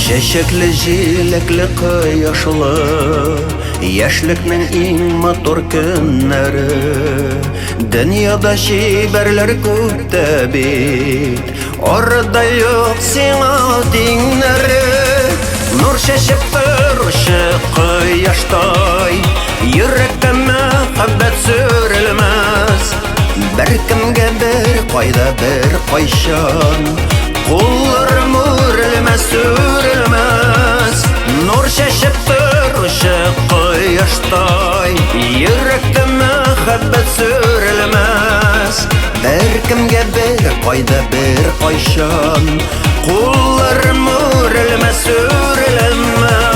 Чәчәкле, җиләкле, кояшлы яшьлекнең иң матур көннәре. Дөньяда чибәрләр күп тә бит, арада юк сиңа тиңнәре. Нур чәчеп торучы кояштай, йөрәктә мәхәббәт сүрелмәс. Беркемгә бер кайда бер кайчан кулларым үрелмәс, үрелмәс. Нур чәчеп торучы кояштай, йөрәктә мәхәббәт сүрелмәс. Беркемгә бер кайда бер кайчан кулларым үрелмәс, үрелмәс.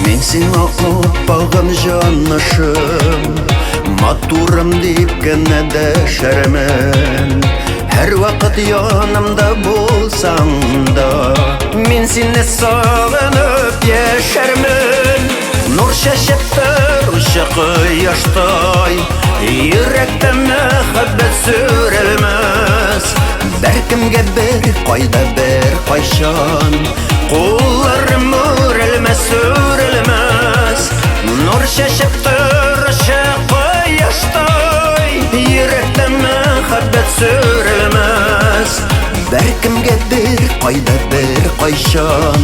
Мин сиңа аппагым, җанышым, матурым дип кенә дәшәрмен. Һәрвакыт янымда булсаң да, мин сине сагынып яшәрмен. Нур чәчеп торучы кояштай, йөрәктә мәхәббәт сүрелмәс. Беркемгә бер кайда бер кайчан кулларым үрелмәс, үрелмәс. Нур чәчеп торучы кояштай, йөрәктә мәхәббәт сүрелмәс. Беркемгә бер кайда бер кайчан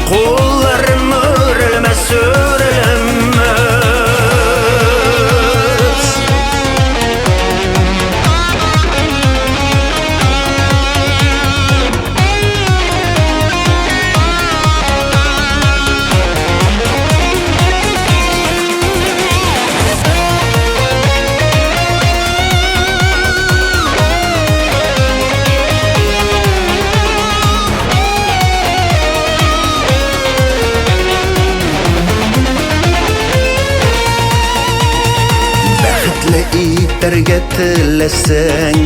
кулларым үрелмәс, үрелмәс. Бәхетле итәргә теләсәң,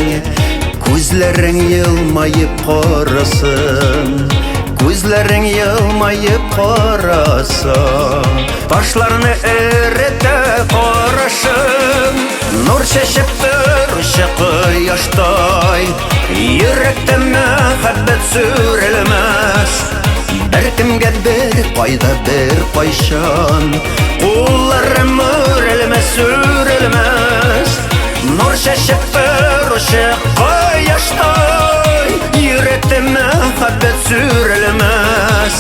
күзләрең елмаеп карасын. Күзләрең елмаеп караса, ташларны эретә карашың. Нур чәчеп торучы кояштай, йөрәктә мәхәббәт сүрелмәс. Беркемгә бер кайда бер кайчан кулларым үрелмәс, үрелмәс. Нур чәчеп торучы кояштай, йөрәктә мәхәббәт сүрелмәс.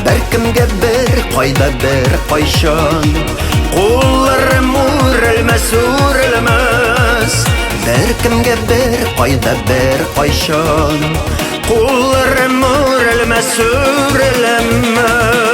Беркемгә бер кайда бер кайчан кулларым үрелмәс, үрелмәс. Беркемгә бер кайда бер кайчан кулларым үрелмәс, үрелмәс.